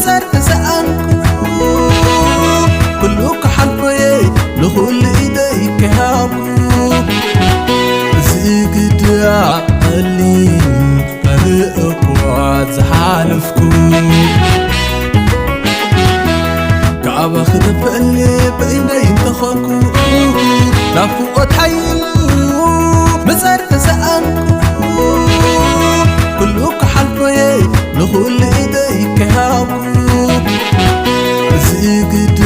ጸርፊ ሰኣንኩ፣ ኩሉ ክሓልፎ እየ ንኹሉ ኢደይ ከሃብኩ። እዚ ግዳ ቀሊል ካልእ እኳ ዝሓለፍኩ፣ ካባኺ ተፈልየ በይነይ እንተኾንኩ፣ ናፍቖት ሓይሉ ምጸርፊ ሰኣንኩ፣ ኩሉ ክሓልፎ እየ ንኹሉ ኢደይ ከሃብኩ። እዚ ግዳ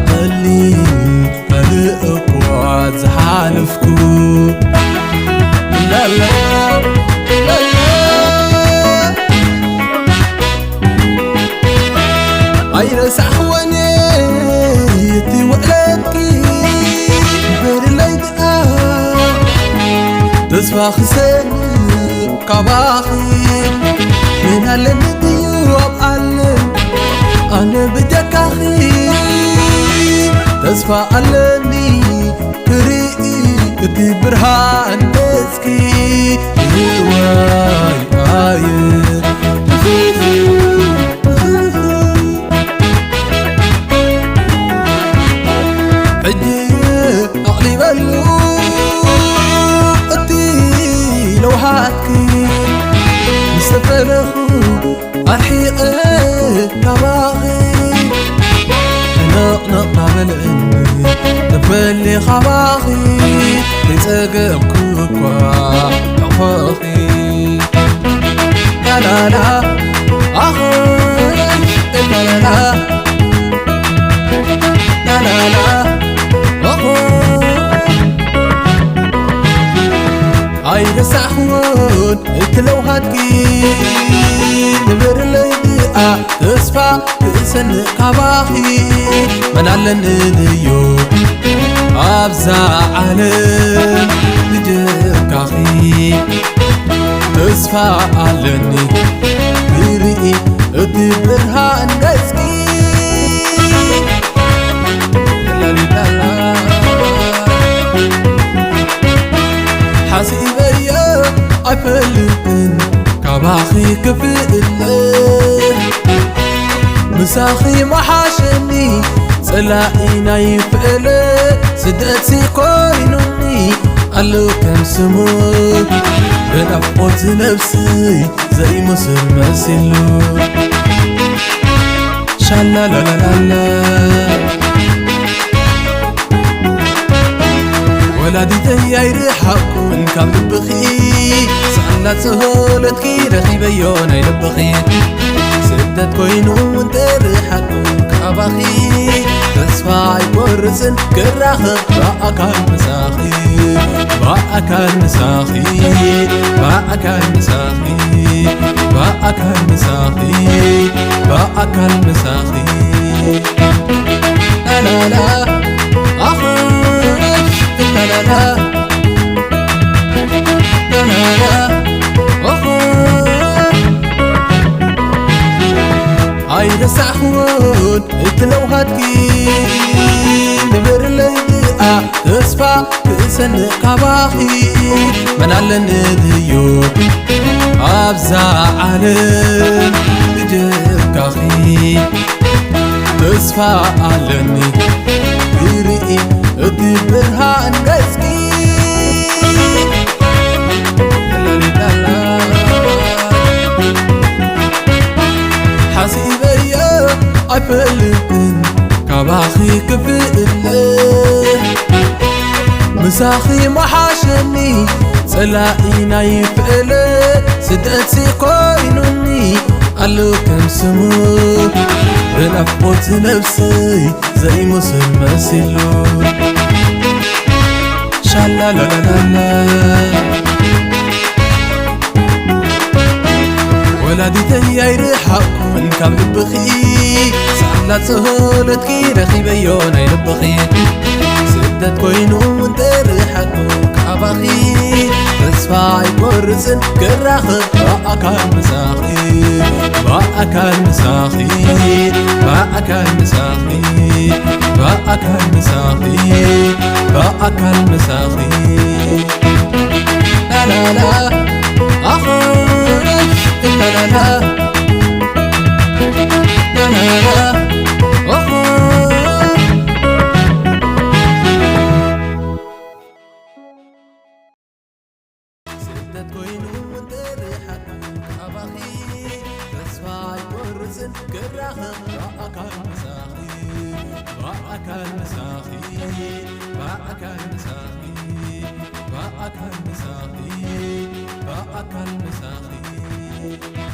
ቀሊል ካልእ እኳ ዝሓለፍኩ። ላላ፣ ላላ። ኣይረሳዕኽወን እቲ ውዕለትኪ፣ በርለይ ደኣ ተስፋ ክሰንቕ ካባኺ። መን ኣለኒ ድዩ ኣብ ዓለም ኣነ ብጀካኺ? ተስፋ ኣለኒ ክርኢ እቲ ብርሃን ገጽኪ። ዋይ ኣየ ሕጂ ኣቕሊበሉ እቲ ለውሃትኪ። ምስ ተፈለኹ ኣርሒቐ ካባኺ፣ ሕንቕንቕ ናበልዕኒ ተፈሊ ካባኺ። ከይጸገብኩ እኳ ሕቕፎኺ። ላላላ፣ ኣኸይ፣ ላላላ፣ ላላላ፣ ኣኸይ። ኣይረሳዕኽዎን እቲ ለውሃትኪ፣ ንበርለይ ደኣ ተስፋ ክሰንቕ ካባኺ። መን ኣለኒ ድዩ ኣብዛ ዓለም ብጀካኺ? ተስፋ ኣለኒ ክርኢ እቲ ብርሃን ገጽኪ። ላሊላላ። ሓሲበዮ ኣይፈልጥን ካባኺ ክፍለ፣ ምሳኺ መሓሸኒ ጸላኢና ይፍለ። ስደትሲ ኮይኑኒ ኣሎ ከም ስሙ፣ ብናፍቆት ነብሲ ዘይመስል መሲሉ። ሻላላላላላ። ወላዲተይ ኣይርሓቁን ካብ ልብኺ፣ ሳላ ጸሎትኪ ረኺበዮ ናይ ልብኺ። ስደት ኮይኑ እውን ተርሓቁ ካባኺ፣ ተስፋ ኣይቆርጽን ክራኸብ ብኣካል ምሳኺ፣ ብኣካል ምሳኺ፣ ብኣካል ምሳኺ፣ ብኣካል ምሳኺ፣ ብኣካል ምሳኺ። ላላላ፣ ኣኸይ፣ ላላላ፣ ላላላ፣ ኣኸይ። ኣይረሳዕኽዎን እቲ ለውሃትኪ፣ ንበርለይ ደኣ ተስፋ ክሰንቕ ካባኺ። መን ኣለኒ ድዩ ኣብዛ ዓለም ብጀካኺ? ተስፋ ኣለኒ ክርኢ እቲ ብርሃን ገጽኪ። ሓሲበዮ ኣይፈልጥን ካባኺ ክፍለ፣ ምሳኺ መሓሸኒ ጸላኢና ይፍለ። ስደትሲ ኮይኑኒ ኣሎ ከም ስሙ፣ ብናፍቆት ነብሰይ ዘይመስል መሲሉ። ሻላላላላ። ወላዲተይ ኣይርሓቁን ካብ ልብኺ፣ ሳላ ጸሎትኪ ረኺበዮ ናይ ልብኺ። ስደት ኮይኑ እንተርሓቁ ካባኺ፣ ተስፋ ኣይቆርጽን ክራኸብ ብኣካል ምሳኺ፣ ብኣካል ምሳኺ፣ ብኣካል ምሳኺ፣ ብኣካል ምሳኺ፣ ብኣካል ምሳኺ። ላላላ፣ ኣኸይ፣ ላላላ፣ ላላላ፣ ክራኸብ ብኣካል ምሳኺ ብኣካል ምሳኺ ብኣካል ምሳኺ ብኣካል ምሳኺ ብኣካል ምሳኺ